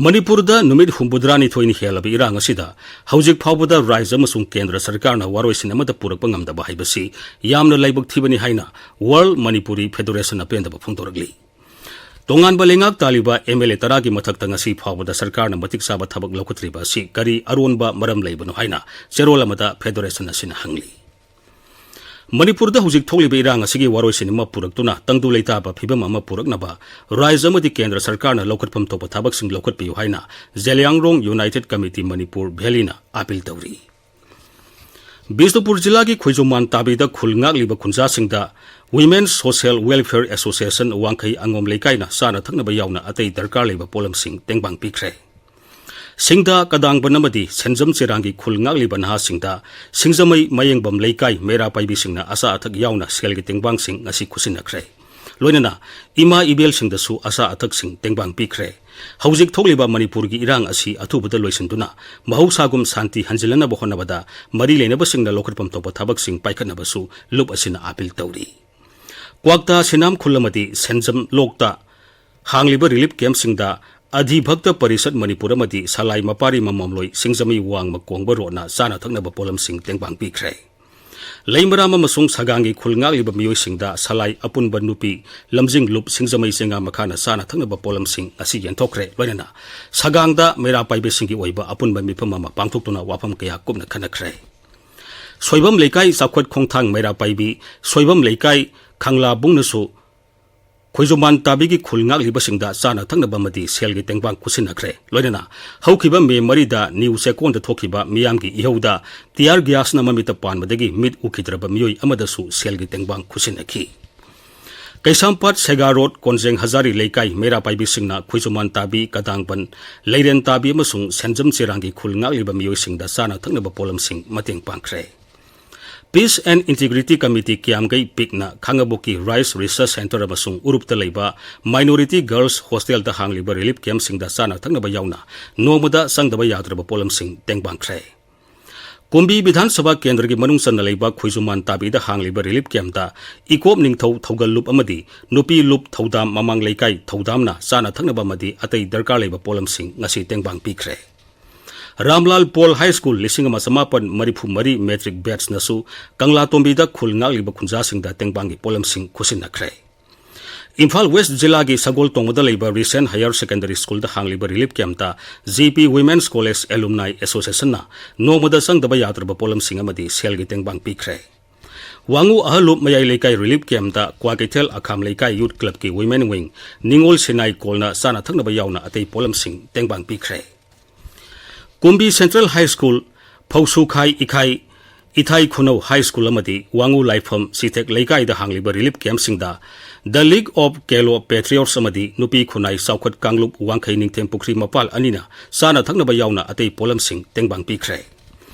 ꯃꯅꯤꯄꯨꯔꯗ ꯅꯨꯃꯤꯠ ꯍꯨꯝꯐꯨꯇꯔꯥꯅꯤꯊꯣꯏꯅꯤ ꯍꯦꯜꯂꯕ ꯏꯔꯥꯡ ꯑꯁꯤꯗ ꯍꯧꯖꯤꯛ ꯐꯥꯎꯕꯗ ꯔꯥꯖ꯭ꯌ ꯑꯃꯁꯨꯡ ꯀꯦꯟꯗ꯭ꯔ ꯁꯔꯀꯥꯔꯅ ꯋꯥꯔꯣꯏꯁꯤꯟ ꯑꯃꯠꯇ ꯄꯨꯔꯛꯄ ꯉꯝꯗꯕ ꯍꯥꯏꯕꯁꯤ ꯌꯥꯝꯅ ꯂꯥꯏꯕꯛ ꯊꯤꯕꯅꯤ ꯍꯥꯏꯅ ꯋꯥꯔꯜ ꯃꯅꯤꯄꯨꯔꯤ ꯐꯦꯗꯔꯦꯁꯟꯅ ꯄꯦꯟꯗꯕ ꯐꯣꯡꯗꯣꯔꯛꯂꯤ꯫ ꯇꯣꯉꯥꯟꯕ ꯂꯩꯉꯥꯛ ꯇꯥꯜꯂꯤꯕ ꯑꯦꯝ ꯑꯦꯜ ꯑꯦ ꯇꯔꯥꯒꯤ ꯃꯊꯛꯇ ꯉꯁꯤ ꯐꯥꯎꯕꯗ ꯁꯔꯀꯥꯔꯅ ꯃꯇꯤꯛ ꯆꯥꯕ ꯊꯕꯛ ꯂꯧꯈꯠꯇ꯭ꯔꯤꯕ ꯑꯁꯤ ꯀꯔꯤ ꯑꯔꯣꯟꯕ ꯃꯔꯝ ꯂꯩꯕꯅꯣ ꯍꯥꯏꯅ ꯆꯦꯔꯣꯜ ꯑꯃꯗ ꯐꯦꯗꯔꯦꯁꯟ ꯑꯁꯤꯅ ꯍꯪꯂꯤ꯫ ꯃꯅꯤꯄꯨꯔꯗ ꯍꯧꯖꯤꯛ ꯊꯣꯛꯂꯤꯕ ꯏꯔꯥꯡ ꯑꯁꯤꯒꯤ ꯋꯥꯔꯣꯏꯁꯤꯟ ꯑꯃ ꯄꯨꯔꯛꯇꯨꯅ ꯇꯪꯗꯨ ꯂꯩꯇꯥꯕ ꯐꯤꯕꯝ ꯑꯃ ꯄꯨꯔꯛꯅꯕ ꯔꯥꯖ꯭ꯌ ꯑꯃꯗꯤ ꯀꯦꯟꯗ꯭ꯔ ꯁꯔꯀꯥꯔꯅ ꯂꯧꯈꯠꯐꯝ ꯊꯣꯛꯄ ꯊꯕꯛꯁꯤꯡ ꯂꯧꯈꯠꯄꯤꯌꯨ ꯍꯥꯏꯅ Zeliangrong United committee Manipur ꯚꯦꯂꯤꯅ appeal ꯇꯧꯔꯤ꯫ ꯕꯤꯁꯅꯨꯄꯨꯔ ꯖꯤꯂꯥꯒꯤ ꯈꯣꯏꯖꯣꯝꯋꯥꯟ ꯇꯥꯕꯤꯗ ꯈꯨꯜ ꯉꯥꯛꯂꯤꯕ ꯈꯨꯟꯖꯥꯁꯤꯡꯗ Women Social Welfare Association ꯋꯥꯡꯈꯩ ꯑꯉꯣꯝ ꯂꯩꯀꯥꯏꯅ ꯆꯥꯅ ꯊꯛꯅꯕ ꯌꯥꯎꯅ ꯑꯇꯩ ꯗꯔꯀꯥꯔ ꯂꯩꯕ ꯄꯣꯠꯂꯝꯁꯤꯡ ꯇꯦꯡꯕꯥꯡ ꯄꯤꯈ꯭ꯔꯦ꯫ ꯁꯤꯡꯗꯥ ꯀꯗꯥꯡꯕꯟ ꯑꯃꯗꯤ ꯁꯦꯟꯖꯝ ꯆꯦꯔꯥꯡꯒꯤ ꯈꯨꯜ ꯉꯥꯛꯂꯤꯕ ꯅꯍꯥꯁꯤꯡꯗ ꯁꯤꯡꯖꯃꯩ ꯃꯌꯦꯡꯕꯝ ꯂꯩꯀꯥꯏ ꯃꯩꯔꯥ ꯄꯥꯏꯕꯤꯁꯤꯡꯅ ꯑꯆꯥ ꯑꯊꯛ ꯌꯥꯎꯅ ꯁꯦꯜꯒꯤ ꯇꯦꯡꯕꯥꯡꯁꯤꯡ ꯉꯁꯤ ꯈꯨꯠꯁꯤꯟꯅꯈ꯭ꯔꯦ꯫ ꯂꯣꯏꯅꯅ ꯏꯃꯥ ꯏꯕꯦꯜꯁꯤꯡꯗꯁꯨ ꯑꯆꯥ ꯑꯊꯛꯁꯤꯡ ꯇꯦꯡꯕꯥꯡ ꯄꯤꯈ꯭ꯔꯦ꯫ ꯍꯧꯖꯤꯛ ꯊꯣꯛꯂꯤꯕ ꯃꯅꯤꯄꯨꯔꯒꯤ ꯏꯔꯥꯡ ꯑꯁꯤ ꯑꯊꯨꯕꯗ ꯂꯣꯏꯁꯤꯟꯗꯨꯅ ꯃꯍꯧꯁꯥꯒꯨꯝ ꯁꯥꯟꯇꯤ ꯍꯟꯖꯤꯜꯂꯅꯕ ꯍꯣꯠꯅꯕꯗ ꯃꯔꯤ ꯂꯩꯅꯕꯁꯤꯡꯅ ꯂꯧꯈꯠꯐꯝ ꯊꯣꯛꯄ ꯊꯕꯛꯁꯤꯡ ꯄꯥꯏꯈꯠꯅꯕꯁꯨ ꯂꯨꯞ ꯑꯁꯤꯅ ꯑꯥꯄꯤꯜ ꯇꯧꯔꯤ꯫ ꯀ꯭ꯋꯥꯛꯇꯥ ꯁꯤꯅꯥꯝ ꯈꯨꯜ ꯑꯃꯗꯤ ꯁꯦꯟꯖꯝ ꯂꯣꯛꯇ ꯍꯥꯡꯂꯤꯕ ꯔꯤꯂꯤꯐ ꯀꯦꯝꯞꯁꯤꯡꯗ ꯑꯙꯤꯚꯛꯇ ꯄꯔꯤꯁꯠ ꯃꯅꯤꯄꯨꯔ ꯑꯃꯗꯤ ꯁꯂꯥꯏ ꯃꯄꯥꯔꯤ ꯃꯃꯣꯝꯂꯣꯏ ꯁꯤꯡꯖꯃꯩ ꯋꯥꯡꯃ ꯀꯣꯡꯕ ꯔꯣꯗꯅ ꯆꯥꯅ ꯊꯛꯅꯕ ꯄꯣꯠꯂꯝꯁꯤꯡ ꯇꯦꯡꯕꯥꯡ ꯄꯤꯈ꯭ꯔꯦ꯫ ꯂꯩꯃꯔꯥꯝ ꯑꯃꯁꯨꯡ ꯁꯒꯥꯡꯒꯤ ꯈꯨꯜ ꯉꯥꯛꯂꯤꯕ ꯃꯤꯑꯣꯏꯁꯤꯡꯗ ꯁꯂꯥꯏ ꯑꯄꯨꯟꯕ ꯅꯨꯄꯤ ꯂꯝꯖꯤꯡ ꯂꯨꯞ ꯁꯤꯡꯖꯃꯩ ꯆꯦꯡꯉꯥ ꯃꯈꯥꯅ ꯆꯥꯅ ꯊꯛꯅꯕ ꯄꯣꯠꯂꯝꯁꯤꯡ ꯉꯁꯤ ꯌꯦꯟꯊꯣꯛꯈ꯭ꯔꯦ꯫ ꯂꯣꯏꯅꯅ ꯁꯒꯥꯡꯗ ꯃꯩꯔꯥ ꯄꯥꯏꯕꯤꯁꯤꯡꯒꯤ ꯑꯣꯏꯕ ꯑꯄꯨꯟꯕ ꯃꯤꯐꯝ ꯑꯃ ꯄꯥꯡꯊꯣꯛꯇꯨꯅ ꯋꯥꯐꯝ ꯀꯌꯥ ꯀꯨꯞꯅ ꯈꯟꯅꯈ꯭ꯔꯦ꯫ ꯁꯣꯏꯕꯝ ꯂꯩꯀꯥꯏ ꯆꯥꯎꯈꯠ ꯈꯣꯡꯊꯥꯡ ꯃꯩꯔꯥ ꯄꯥꯏꯕꯤ ꯁꯣꯏꯕꯝ ꯂꯩꯀꯥꯏ ꯈꯪꯂꯥꯕꯨꯡꯅꯁꯨ ꯈꯣꯏꯖꯨꯃꯥꯟ ꯇꯥꯕꯤꯒꯤ ꯈꯨꯜ ꯉꯥꯛꯂꯤꯕꯁꯤꯡꯗ ꯆꯥꯅ ꯊꯛꯅꯕ ꯑꯃꯗꯤ ꯁꯦꯜꯒꯤ ꯇꯦꯡꯕꯥꯡ ꯈꯨꯠꯁꯤꯟꯅꯈ꯭ꯔꯦ꯫ ꯂꯣꯏꯅꯅ ꯍꯧꯈꯤꯕ ꯃꯦ ꯃꯔꯤꯗ ꯅ꯭ꯌꯨ ꯆꯦꯛꯀꯣꯟꯗ ꯊꯣꯛꯈꯤꯕ ꯃꯤꯌꯥꯝꯒꯤ ꯏꯍꯧꯗ ꯇꯤꯌꯥꯔ ꯒ꯭ꯌꯥꯁꯅ ꯃꯃꯤꯠꯇ ꯄꯥꯟꯕꯗꯒꯤ ꯃꯤꯠ ꯎꯈꯤꯗ꯭ꯔꯕ ꯃꯤꯑꯣꯏ ꯑꯃꯗꯁꯨ ꯁꯦꯜꯒꯤ ꯇꯦꯡꯕꯥꯡ ꯈꯨꯠꯁꯤꯟꯅꯈꯤ꯫ ꯀꯩꯁꯥꯝꯄꯥꯠ ꯁꯦꯒꯥ ꯔꯣꯗ ꯀꯣꯟꯖꯦꯡ ꯍꯖꯥꯔꯤ ꯂꯩꯀꯥꯏ ꯃꯩꯔꯥ ꯄꯥꯏꯕꯤꯁꯤꯡꯅ ꯈꯣꯏꯖꯨꯃꯥꯟ ꯇꯥꯕꯤ, ꯀꯗꯥꯡꯕꯟ, ꯂꯩꯔꯦꯟ ꯇꯥꯕꯤ ꯑꯃꯁꯨꯡ ꯁꯦꯟꯖꯝ ꯆꯦꯔꯥꯡꯒꯤ ꯈꯨꯜ ꯉꯥꯛꯂꯤꯕ ꯃꯤꯑꯣꯏꯁꯤꯡꯗ ꯆꯥꯅ ꯊꯛꯅꯕ ꯄꯣꯠꯂꯝꯁꯤꯡ ꯃꯇꯦꯡ ꯄꯥꯡꯈ꯭ꯔꯦ꯫ Peace and Integrity Committee ꯀꯤꯌꯥꯝꯒꯩ ꯄꯤꯛꯅ ꯈꯥꯉꯕꯣꯛꯀꯤ Rice Research Centre ꯑꯃꯁꯨꯡ ꯎꯔꯨꯞꯇ ꯂꯩꯕ Minority Girls Hostelꯗ ꯍꯥꯡꯂꯤꯕ relief campꯁꯤꯡꯗ ꯆꯥꯅ ꯊꯛꯅꯕ ꯌꯥꯎꯅ ꯅꯣꯡꯃꯗ ꯆꯪꯗꯕ ꯌꯥꯗ꯭ꯔꯕ ꯄꯣꯠꯂꯝꯁꯤꯡ ꯇꯦꯡꯕꯥꯡꯈ꯭ꯔꯦ꯫ ꯀꯨꯝꯕꯤ ꯕꯤꯙꯥꯟ ꯁꯚꯥ ꯀꯦꯟꯗ꯭ꯔꯒꯤ ꯃꯅꯨꯡ ꯆꯟꯅ ꯂꯩꯕ ꯈꯣꯏꯖꯨꯃꯥꯟ ꯇꯥꯕꯤꯗ ꯍꯥꯡꯂꯤꯕ relief campꯇ ꯏꯀꯣꯞ ꯅꯤꯡꯊꯧ ꯊꯧꯒꯜ ꯂꯨꯞ ꯑꯃꯗꯤ ꯅꯨꯄꯤ ꯂꯨꯞ ꯊꯧꯗꯥꯝ ꯃꯃꯥꯡ ꯂꯩꯀꯥꯏ ꯊꯧꯗꯥꯝꯅ ꯆꯥꯅ ꯊꯛꯅꯕ ꯑꯃꯗꯤ ꯑꯇꯩ ꯗꯔꯀꯥꯔ ꯂꯩꯕ ꯄꯣꯠꯂꯝꯁꯤꯡ ꯉꯁꯤ ꯇꯦꯡꯕꯥꯡ ꯄꯤꯈ꯭ꯔꯦ꯫ ꯔꯥꯝꯂꯥꯜ ꯄꯣꯜ High School ꯂꯤꯁꯤꯡ ꯑꯃ ꯆꯃꯥꯄꯟ ꯃꯔꯤꯐꯨ ꯃꯔꯤ matric batchꯅꯁꯨ ꯀꯪꯂꯥꯇꯣꯝꯕꯤꯗ ꯈꯨꯜ ꯉꯥꯛꯂꯤꯕ ꯈꯨꯟꯖꯥꯁꯤꯡꯗ ꯇꯦꯡꯕꯥꯡꯒꯤ ꯄꯣꯠꯂꯝꯁꯤꯡ ꯈꯨꯠꯁꯤꯟꯅꯈ꯭ꯔꯦ꯫ ꯏꯝꯐꯥꯜ West ꯖꯤꯂꯥꯒꯤ ꯁꯒꯣꯜ ꯇꯣꯡꯕꯗ ꯂꯩꯕ Risen Higher Secondary Schoolꯗ ꯍꯥꯡꯂꯤꯕ relief campꯇ G P Women's College Alumni Associationꯅ ꯅꯣꯡꯃꯗ ꯆꯪꯗꯕ ꯌꯥꯗ꯭ꯔꯕ ꯄꯣꯠꯂꯝꯁꯤꯡ ꯑꯃꯗꯤ ꯁꯦꯜꯒꯤ ꯇꯦꯡꯕꯥꯡ ꯄꯤꯈ꯭ꯔꯦ꯫ ꯋꯥꯉꯨ ꯑꯍꯜꯂꯨꯞ ꯃꯌꯥꯏ ꯂꯩꯀꯥꯏ relief campꯇ ꯀ꯭ꯋꯥꯀꯩꯊꯦꯜ ꯑꯈꯥꯝ ꯂꯩꯀꯥꯏ youth clubꯀꯤ women wing ꯅꯤꯉꯣꯜ ꯁꯤꯅꯥꯏ ꯀꯣꯜꯅ ꯆꯥꯅ ꯊꯛꯅꯕ ꯌꯥꯎꯅ ꯑꯇꯩ ꯄꯣꯠꯂꯝꯁꯤꯡ ꯇꯦꯡꯕꯥꯡ ꯄꯤꯈ꯭ꯔꯦ꯫ ꯀꯨꯝꯕꯤ Central High School, ꯐꯧꯁꯨꯈꯥꯏ ꯏꯈꯥꯏ, ꯏꯊꯥꯏ ꯈꯨꯅꯧ High School ꯑꯃꯗꯤ ꯋꯥꯉꯨ ꯂꯥꯏꯐꯝ ꯁꯤꯊꯦꯛ ꯂꯩꯀꯥꯏꯗ ꯍꯥꯡꯂꯤꯕ relief campꯁꯤꯡꯗ The League of Kelo Patriots ꯑꯃꯗꯤ ꯅꯨꯄꯤ ꯈꯨꯟꯅꯥꯏ ꯆꯥꯎꯈꯠ ꯀꯥꯡꯂꯨꯞ ꯋꯥꯡꯈꯩ ꯅꯤꯡꯊꯦꯝ ꯄꯨꯈ꯭ꯔꯤ ꯃꯄꯥꯜ ꯑꯅꯤꯅ ꯆꯥꯅ ꯊꯛꯅꯕ ꯌꯥꯎꯅ ꯑꯇꯩ ꯄꯣꯠꯂꯝꯁꯤꯡ ꯇꯦꯡꯕꯥꯡ ꯄꯤꯈ꯭ꯔꯦ꯫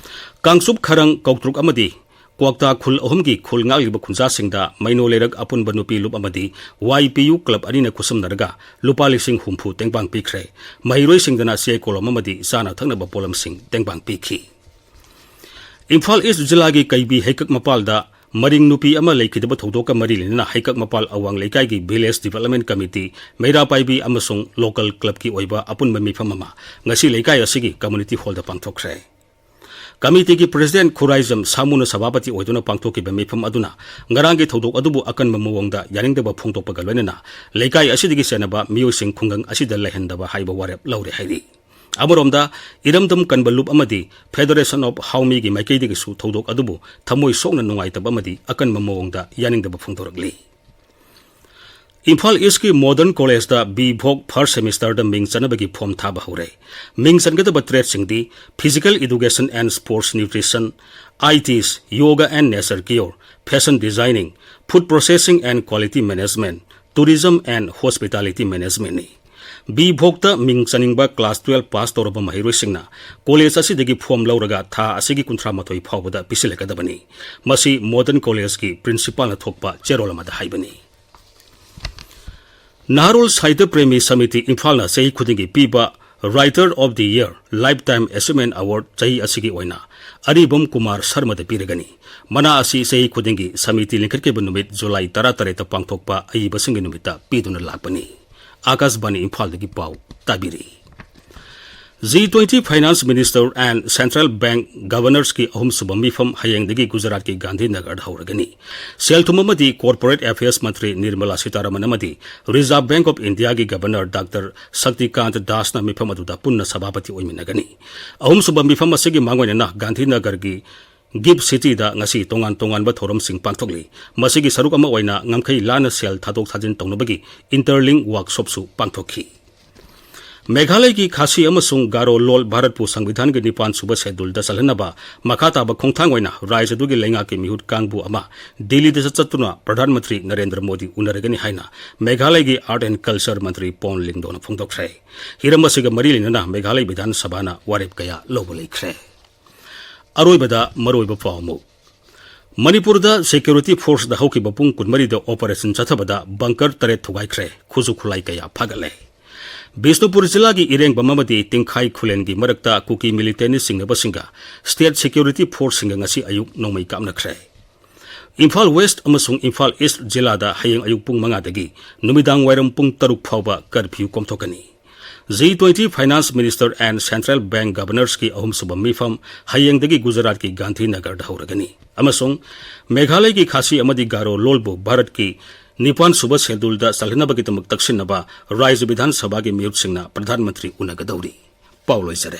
ꯀꯥꯡꯆꯨꯞ ꯈꯔꯪ ꯀꯧꯇ꯭ꯔꯨꯛ ꯑꯃꯗꯤ ꯀ꯭ꯋꯥꯛꯇꯥ ꯈꯨꯜ ꯑꯍꯨꯝꯒꯤ ꯈꯨꯜ ꯉꯥꯛꯂꯤꯕ ꯈꯨꯟꯖꯥꯁꯤꯡꯗ ꯃꯩꯅꯣ ꯂꯩꯔꯛ ꯑꯄꯨꯟꯕ ꯅꯨꯄꯤ ꯂꯨꯞ ꯑꯃꯗꯤ Y P U club ꯑꯅꯤꯅ ꯈꯨꯠꯁꯝꯅꯔꯒ ꯂꯨꯄꯥ ꯂꯤꯁꯤꯡ ꯍꯨꯝꯐꯨ ꯇꯦꯡꯕꯥꯡ ꯄꯤꯈ꯭ꯔꯦ꯫ ꯃꯍꯩꯔꯣꯏꯁꯤꯡꯗꯅ ꯆꯦ ꯀꯣꯂꯣꯝ ꯑꯃꯗꯤ ꯆꯥꯅ ꯊꯛꯅꯕ ꯄꯣꯠꯂꯝꯁꯤꯡ ꯇꯦꯡꯕꯥꯡ ꯄꯤꯈꯤ꯫ ꯏꯝꯐꯥꯜ East ꯖꯤꯂꯥꯒꯤ ꯀꯩꯕꯤ ꯍꯩꯀꯛ ꯃꯄꯥꯜꯗ ꯃꯔꯤꯡ ꯅꯨꯄꯤ ꯑꯃ ꯂꯩꯈꯤꯗꯕ ꯊꯧꯗꯣꯛꯀ ꯃꯔꯤ ꯂꯩꯅꯅ ꯍꯩꯀꯛ ꯃꯄꯥꯜ ꯑꯋꯥꯡ ꯂꯩꯀꯥꯏꯒꯤ Village Development Committee, ꯃꯩꯔꯥ ꯄꯥꯏꯕꯤ ꯑꯃꯁꯨꯡ local clubꯀꯤ ꯑꯣꯏꯕ ꯑꯄꯨꯟꯕ ꯃꯤꯐꯝ ꯑꯃ ꯉꯁꯤ ꯂꯩꯀꯥꯏ ꯑꯁꯤꯒꯤ community hallꯗ ꯄꯥꯡꯊꯣꯛꯈ꯭ꯔꯦ꯫ Committeeꯒꯤ President ꯈꯨꯔꯥꯏꯖꯝ ꯁꯥꯃꯨꯅ ꯁꯚꯥꯄꯇꯤ ꯑꯣꯏꯗꯨꯅ ꯄꯥꯡꯊꯣꯛꯈꯤꯕ ꯃꯤꯐꯝ ꯑꯗꯨꯅ ꯉꯔꯥꯡꯒꯤ ꯊꯧꯗꯣꯛ ꯑꯗꯨꯕꯨ ꯑꯀꯟꯕ ꯃꯑꯣꯡꯗ ꯌꯥꯅꯤꯡꯗꯕ ꯐꯣꯡꯗꯣꯛꯄꯒ ꯂꯣꯏꯅꯅ ꯂꯩꯀꯥꯏ ꯑꯁꯤꯗꯒꯤ ꯆꯦꯟꯅꯕ ꯃꯤꯑꯣꯏꯁꯤꯡ ꯈꯨꯡꯒꯪ ꯑꯁꯤꯗ ꯂꯩꯍꯟꯗꯕ ꯍꯥꯏꯕ ꯋꯥꯔꯦꯞ ꯂꯧꯔꯦ ꯍꯥꯏꯔꯤ꯫ ꯑꯃꯔꯣꯝꯗ, ꯏꯔꯝꯗꯝ ꯀꯟꯕ ꯂꯨꯞ ꯑꯃꯗꯤ Federation of Howmiꯒꯤ ꯃꯥꯏꯀꯩꯗꯒꯤꯁꯨ ꯊꯧꯗꯣꯛ ꯑꯗꯨꯕꯨ ꯊꯃꯣꯏ ꯁꯣꯛꯅ ꯅꯨꯡꯉꯥꯏꯇꯕ ꯑꯃꯗꯤ ꯑꯀꯟꯕ ꯃꯑꯣꯡꯗ ꯌꯥꯅꯤꯡꯗꯕ ꯐꯣꯡꯗꯣꯔꯛꯂꯤ꯫ Imphal Eastꯀꯤ Modern Collegeꯇ B Voc first semesterꯗ ꯃꯤꯡ ꯆꯟꯅꯕꯒꯤ form ꯊꯥꯕ ꯍꯧꯔꯦ꯫ ꯃꯤꯡ ꯆꯟꯒꯗꯕ tradeꯁꯤꯡꯗꯤ Physical Education and Sports Nutrition, I Ts, Yoga and Nature Cure, Fashion Designing, Food Processing and Quality Management, Tourism and Hospitality Managementꯅꯤ꯫ ꯕꯤ ꯚꯣꯛꯇ ꯃꯤꯡ ꯆꯟꯅꯤꯡꯕ ꯀ꯭ꯂꯥꯁ ꯇꯨꯌꯦꯜꯐ ꯄꯥꯁ ꯇꯧꯔꯕ ꯃꯍꯩꯔꯣꯏꯁꯤꯡꯅ ꯀꯣꯂꯦꯖ ꯑꯁꯤꯗꯒꯤ ꯐꯣꯔꯝ ꯂꯧꯔꯒ ꯊꯥ ꯑꯁꯤꯒꯤ ꯀꯨꯟꯊ꯭ꯔꯥ ꯃꯥꯊꯣꯏ ꯐꯥꯎꯕꯗ ꯄꯤꯁꯤꯜꯂꯛꯀꯗꯕꯅꯤ꯫ ꯃꯁꯤ ꯃꯣꯗꯔꯟ ꯀꯣꯂꯦꯖꯀꯤ ꯄ꯭ꯔꯤꯟꯁꯤꯄꯥꯜꯅ ꯊꯣꯛꯄ ꯆꯦꯔꯣꯜ ꯑꯃꯗ ꯍꯥꯏꯕꯅꯤ꯫ ꯅꯍꯥꯔꯣꯜ ꯁꯥꯍꯤꯇ꯭ꯌ ꯄ꯭ꯔꯦꯃꯤ ꯁꯃꯤꯇꯤ ꯏꯝꯐꯥꯜꯅ ꯆꯍꯤ ꯈꯨꯗꯤꯡꯒꯤ ꯄꯤꯕ Writer of the Year Lifetime Achievement Award ꯆꯍꯤ ꯑꯁꯤꯒꯤ ꯑꯣꯏꯅ ꯑꯔꯤꯕꯝ ꯀꯨꯃꯥꯔ ꯁꯔꯃꯗ ꯄꯤꯔꯒꯅꯤ꯫ ꯃꯅꯥ ꯑꯁꯤ ꯆꯍꯤ ꯈꯨꯗꯤꯡꯒꯤ ꯁꯃꯤꯇꯤ ꯂꯤꯡꯈꯠꯈꯤꯕ ꯅꯨꯃꯤꯠ ꯖꯨꯂꯥꯏ ꯇꯔꯥꯇꯔꯦꯠꯇ ꯄꯥꯡꯊꯣꯛꯄ ꯑꯏꯕꯁꯤꯡꯒꯤ ꯅꯨꯃꯤꯠꯇ ꯄꯤꯗꯨꯅ ꯂꯥꯛꯄꯅꯤ꯫ ꯑꯥꯀꯥꯁꯕꯥꯅꯤ ꯏꯝꯐꯥꯜꯗꯒꯤ ꯄꯥꯎ ꯇꯥꯕꯤꯔꯤ꯫ G twenty Finance Minister and Central Bank Governorsꯀꯤ ꯑꯍꯨꯝꯁꯨꯕ ꯃꯤꯐꯝ ꯍꯌꯦꯡꯗꯒꯤ ꯒꯨꯖꯔꯥꯠꯀꯤ ꯒꯥꯟꯙꯤꯅꯒꯔꯗ ꯍꯧꯔꯒꯅꯤ꯫ ꯁꯦꯜ ꯊꯨꯝ ꯑꯃꯗꯤ Corporate Affairs ꯃꯟꯇ꯭ꯔꯤ ꯅꯤꯔꯃꯂꯥ ꯁꯤꯇꯥꯔꯥꯃꯟ ꯑꯃꯗꯤ Reserve Bank of Indiaꯒꯤ Governor Doctor ꯁꯛꯇꯤꯀꯥꯟꯇ ꯗꯥꯁꯅ ꯃꯤꯐꯝ ꯑꯗꯨꯗ ꯄꯨꯟꯅ ꯁꯚꯥꯄꯇꯤ ꯑꯣꯏꯃꯤꯟꯅꯒꯅꯤ꯫ ꯑꯍꯨꯝꯁꯨꯕ ꯃꯤꯐꯝ ꯑꯁꯤꯒꯤ ꯃꯥꯡꯑꯣꯏꯅꯅ ꯒꯥꯟꯙꯤꯅꯒꯔꯒꯤ ꯒꯤꯐ ꯁꯤꯇꯤꯗ ꯉꯁꯤ ꯇꯣꯉꯥꯟ ꯇꯣꯉꯥꯟꯕ ꯊꯧꯔꯝꯁꯤꯡ ꯄꯥꯡꯊꯣꯛꯂꯤ꯫ ꯃꯁꯤꯒꯤ ꯁꯔꯨꯛ ꯑꯃ ꯑꯣꯏꯅ ꯉꯝꯈꯩ ꯂꯥꯟꯅ ꯁꯦꯜ ꯊꯥꯗꯣꯛ ꯊꯥꯖꯤꯟ ꯇꯧꯅꯕꯒꯤ Interlink Workshopꯁꯨ ꯄꯥꯡꯊꯣꯛꯈꯤ꯫ ꯃꯦꯘꯥꯂꯌꯒꯤ ꯈꯥꯁꯤ ꯑꯃꯁꯨꯡ ꯒꯥꯔꯣ ꯂꯣꯜ ꯚꯥꯔꯠꯄꯨ ꯁꯪꯕꯤꯙꯥꯟꯒꯤ ꯅꯤꯄꯥꯟ ꯁꯨꯕ ꯁꯦꯗꯨꯜꯗ ꯆꯜꯍꯟꯅꯕ ꯃꯈꯥ ꯇꯥꯕ ꯈꯣꯡꯊꯥꯡ ꯑꯣꯏꯅ ꯔꯥꯖ꯭ꯌ ꯑꯗꯨꯒꯤ ꯂꯩꯉꯥꯛꯀꯤ ꯃꯤꯍꯨꯠ ꯀꯥꯡꯕꯨ ꯑꯃ ꯗꯤꯜꯂꯤꯗ ꯆꯠꯇꯨꯅ ꯄ꯭ꯔꯙꯥꯟ ꯃꯟꯇ꯭ꯔꯤ ꯅꯔꯦꯟꯗ꯭ꯔ ꯃꯣꯗꯤ ꯎꯅꯔꯒꯅꯤ ꯍꯥꯏꯅ ꯃꯦꯘꯥꯂꯌꯒꯤ Art and Culture Mantri pond ꯂꯤꯡꯗꯣꯅ ꯐꯣꯡꯗꯣꯛꯈ꯭ꯔꯦ꯫ ꯍꯤꯔꯝ ꯑꯁꯤꯒ ꯃꯔꯤ ꯂꯩꯅꯅ ꯃꯦꯘꯥꯂꯌ ꯕꯤꯙꯥꯟ ꯁꯚꯥꯅ ꯋꯥꯔꯦꯞ ꯀꯌꯥ ꯂꯧꯕ ꯂꯩꯈ꯭ꯔꯦ꯫ ꯑꯔꯣꯏꯕꯗ ꯃꯔꯨꯑꯣꯏꯕ ꯄꯥꯎ ꯑꯃꯨꯛ꯫ ꯃꯅꯤꯄꯨꯔꯗ security forceꯗ ꯍꯧꯈꯤꯕ ꯄꯨꯡ ꯀꯨꯟꯃꯔꯤꯗ operation ꯆꯠꯊꯕꯗ bunker ꯇꯔꯦꯠ ꯊꯨꯒꯥꯏꯈ꯭ꯔꯦ, ꯈꯨꯠꯁꯨ ꯈꯨꯠꯂꯥꯏ ꯀꯌꯥ ꯐꯥꯒꯠꯂꯦ꯫ ꯕꯤꯁꯅꯨꯄꯨꯔ ꯖꯤꯂꯥꯒꯤ ꯏꯔꯦꯡꯕꯝ ꯑꯃꯗꯤ ꯇꯤꯡꯈꯥꯏ ꯈꯨꯂꯦꯟꯒꯤ ꯃꯔꯛꯇ ꯀꯨꯀꯤ militantꯅ ꯆꯤꯡꯅꯕꯁꯤꯡꯒ state security forceꯁꯤꯡꯒ ꯉꯁꯤ ꯑꯌꯨꯛ ꯅꯣꯡꯃꯩ ꯀꯥꯞꯅꯈ꯭ꯔꯦ꯫ ꯏꯝꯐꯥꯜ West ꯑꯃꯁꯨꯡ ꯏꯝꯐꯥꯜ East ꯖꯤꯂꯥꯗ ꯍꯌꯦꯡ ꯑꯌꯨꯛ ꯄꯨꯡ ꯃꯉꯥꯗꯒꯤ ꯅꯨꯃꯤꯗꯥꯡ ꯋꯥꯏꯔꯝ ꯄꯨꯡ ꯇꯔꯨꯛ ꯐꯥꯎꯕ curfew ꯀꯣꯝꯊꯣꯛꯀꯅꯤ꯫ G twenty Finance Minister and Central Bank Governorsꯀꯤ ꯑꯍꯨꯝꯁꯨꯕ ꯃꯤꯐꯝ ꯍꯌꯦꯡꯗꯒꯤ ꯒꯨꯖꯔꯥꯠꯀꯤ ꯒꯥꯟꯙꯤꯅꯒꯔꯗ ꯍꯧꯔꯒꯅꯤ꯫ ꯑꯃꯁꯨꯡ ꯃꯦꯘꯥꯂꯌꯒꯤ ꯈꯥꯁꯤ ꯑꯃꯗꯤ ꯒꯥꯔꯣ ꯂꯣꯜꯕꯨ ꯚꯥꯔꯠꯀꯤ ꯅꯤꯄꯥꯟ ꯁꯨꯕ ꯁꯦꯗꯨꯜꯗ ꯆꯜꯍꯟꯅꯕꯒꯤꯗꯃꯛ ꯇꯛꯁꯤꯟꯅꯕ ꯔꯥꯖ꯭ꯌ ꯕꯤꯙꯥꯟ ꯁꯚꯥꯒꯤ ꯃꯤꯍꯨꯠꯁꯤꯡꯅ ꯄ꯭ꯔꯙꯥꯟ ꯃꯟꯇ꯭ꯔꯤ ꯎꯅꯒꯗꯧꯔꯤ꯫ ꯄꯥꯎ ꯂꯣꯏꯖꯔꯦ꯫